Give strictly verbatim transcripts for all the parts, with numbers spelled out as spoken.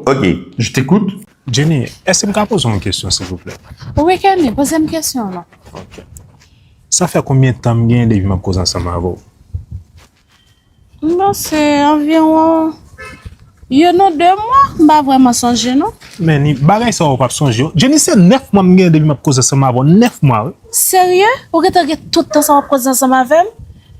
Ok. Je t'écoute. Jenny, èske m ka poze w yon kesyon, silvouplè? Wi, Kenny, poze m kesyon w lan. Ok. Sa fè konbyen tan m genyen depi m ap koze ansanm avè w? M panse anviwon youn ou de mwa, m pa vrèman sonje, non. Men ni bagay sa w p ap sonje yo. Jenny, se nèf mwa m genyen depi m ap koze ansanm avè w. Nèf mwa, wi. Serye? Ou gentan gen tout tan sa w ap koze ansanm avè m?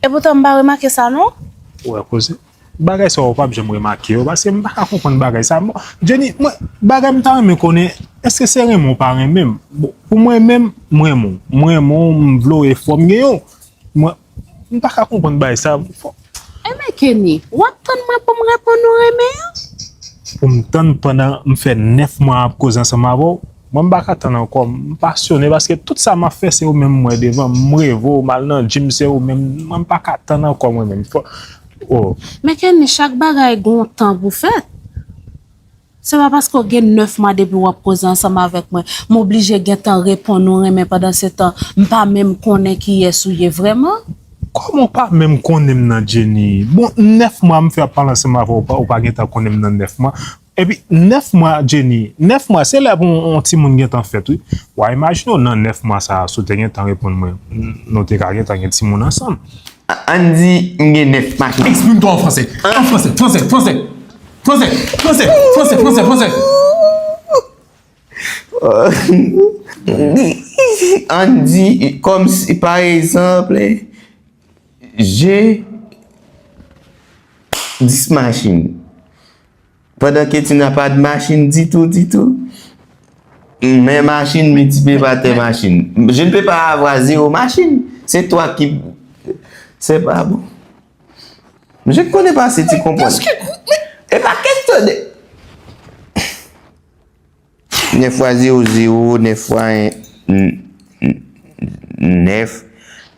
Epoutan m pa remake sa, non. Ou wè koze? Bagay sa yo, w p ap janm remake yo, paske m pa ka konprann bagay sa. Bon, Jenny, mwen, bagay m ta renmen konnen, èske se renmen w pa renmen m? Bon, pou mwen menm, m renmen w. M renmen w, m vle w e fò m genyen w. Mwen, m pa ka konprann bagay sa. Fò Enben, Kenny, w ap tann mwen pou m reponn ou renmen an? Pou m tann pandan m fè nèf mwa ap koze ansanm avè w, mwen m pa ka tann ankò. M pasyone paske tout sa m ap fè se ou menm m wè devan m. M reve w, m al nan gym se ou menm. Mwen m pa ka tann ankò mwen menm. Fò, oh. Men Kenny, chak bagay gen yon tan pou fèt. Se pa paske w gen nèf mwa depi w ap koze ansanm avèk mwen, m oblije gentan reponn ou renmen pandan se tan m pa menm konnen kiyès ou ye vrèman. Kòman w pa menm konnen m nan, Jenny? Bon, nèf mwa m fè ap pale ansanm avè w, ou pa, ou pa gentan konnen m nan nèf mwa. Epi, nèf mwa, Jenny, nèf mwa, se lè pou yon, yon timoun gentan fèt, wi. W a imajine w nan nèf mwa sa a, si w te gentan reponn mwen, n-, nou te ka gentan gen timoun ansanm. A-, ann di, m gen nèf machin. Exprime-toi en français. En français, français, français. Français, français, français, français, français. Ann di, kòmsi, pa egzanp, j'ai dix machines. Pendant que tu n'as pas de machine du tout, du tout. Men machin miltipliye pa tè machin. Je ne peux pas avoir zéro machine. C'est toi qui, c'est pas bon. Je ne connais pas si tu comprends. E pa kesyon de nèf fwa zewo, zewo, nèf fwa en, nèf,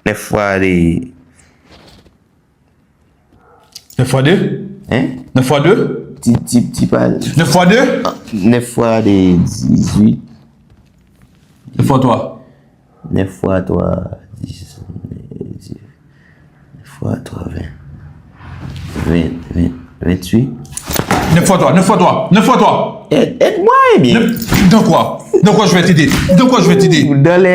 nèf fwa de Nèf fwa de? Hein? Nèf fwa de? Ti, ti, ti pa. Nèf fwa de? Nèf fwa de dizuit. Nèf fwa twa. Nèf fwa twa, dis, nèf fwa twa, ven. Ven, ven, ventuit. Nèf fwa twa, nèf fwa twa, nèf fwa twa. Aide, aide-moi, eh bien. Nèf, dans quoi? Dans quoi je vais t'aider? Dans quoi je vais t'aider?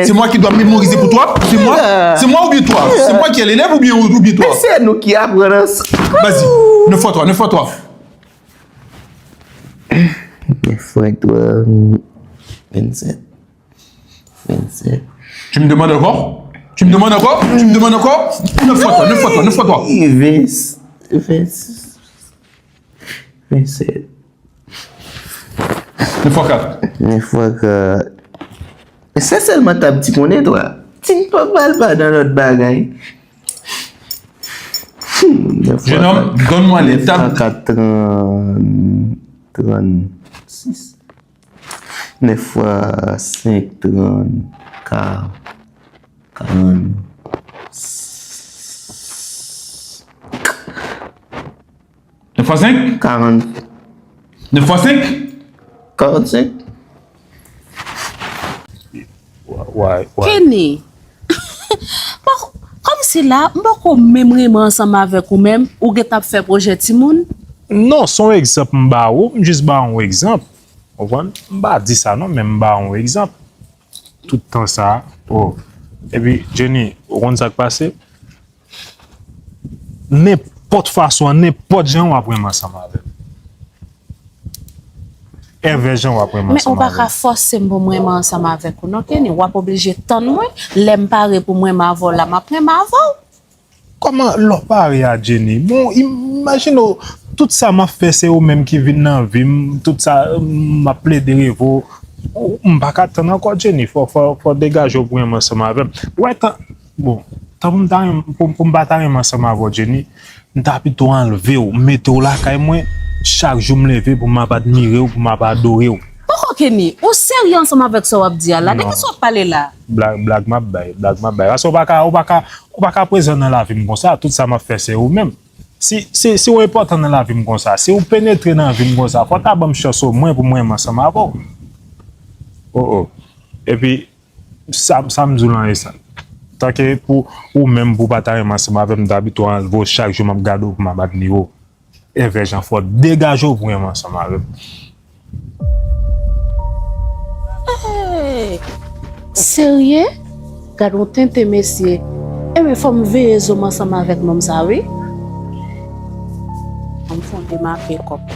C'est moi qui dois mémoriser pour toi? C'est moi? C'est moi ou bien toi? C'est moi qui est l'élève ou bien, ou bien toi? Mais c'est nous qui apprenons ça. Vas-y, nèf fwa twa, nèf fwa twa. Nèf fwa twa, vennsenk. Vennsenk. Tu me demandes encore? Tu me demandes encore? Tu me demandes encore? Nèf fwa twa, nèf fwa twa, nèf fwa twa. Ven, ven, vennsenk. Nèf fwa kat. Nèf fwa kat. Se sèlman tab ti konnen twa. Ti n pa pral pa nan lòt bagay. Hmm, nèf fwa kat. Jeune homme, donne-moi les tables. Nèf fwa kat, trant, trannsis. Nèf fwa senk, trant, ka, karant. Nèf fwa senk? Karant. Nèf fwa senk? Karannsenk. Why, why? Kenny. Bon, kòmsi la, m poko menm renmen ansanm avèk ou menm, ou gentan ap fè pwojè timoun? Non, se yon egzanp m ba ou, m jis ba ou yon egzanp. Konprann? M pa di sa non, men m ba ou yon egzanp. Tout tan sa, oh. Epi, Jenny, ou konn sa k pase? Nenpòt fason, nenpòt jan w ap renmen ansanm avè m. Èvè jan w ap renmen ansanm avè m. Men ou pa ka fòse m pou m renmen ansanm avèk ou non, Kenny. W ap oblije tann mwen. Lè m pare pou m renmen avè w la, m ap renmen avè w. Kòman lè w pare a, Jenny? Bon, im-, imajine w, tout sa m ap fè, se ou menm ki vin nan vi m, tout sa, m ap plede reve w. Ou, m pa ka tann ankò, Jenny. Fò, fò, fò w degaje w pou w renmen ansanm avè m. Ou wè, tan, bon, tan pou m ta renmen, pou, pou m pa ta renmen ansanm avè w, Jenny, m ta pito anlve w, mete w lakay mwen, chak jou m leve pou m ap admire w, pou m ap adore w. Poko Kenny, ou serye ansanm avèk sa w ap di a la? De kisa w ap pale la? Blag, blag m ap bay, blag m ap bay. Paske ou pa ka, ou pa ka, ou pa ka prezan nan lavi m konsa, tout sa m ap fè se ou menm. Si, si, si ou enpòtan nan lavi m konsa, si ou penetre nan vi m konsa, fò w ta ban m chans omwen pou m renmen ansanm avè w. Oh, oh. Epi, sa, sa m di w lan e sa. Tanke pou ou menm, pou w pa ta renmen ansanm avè m, m ta pito anlve w chak jou m ap gade w pou m ap admire w. Èvè jan fò w degaje w pou w renmen ansanm avè m. Serye? Gad yon tenten mesye. Ebyen fò m veye zo m ansanm avèk nonm sa wi. An m fè yon demake kòb.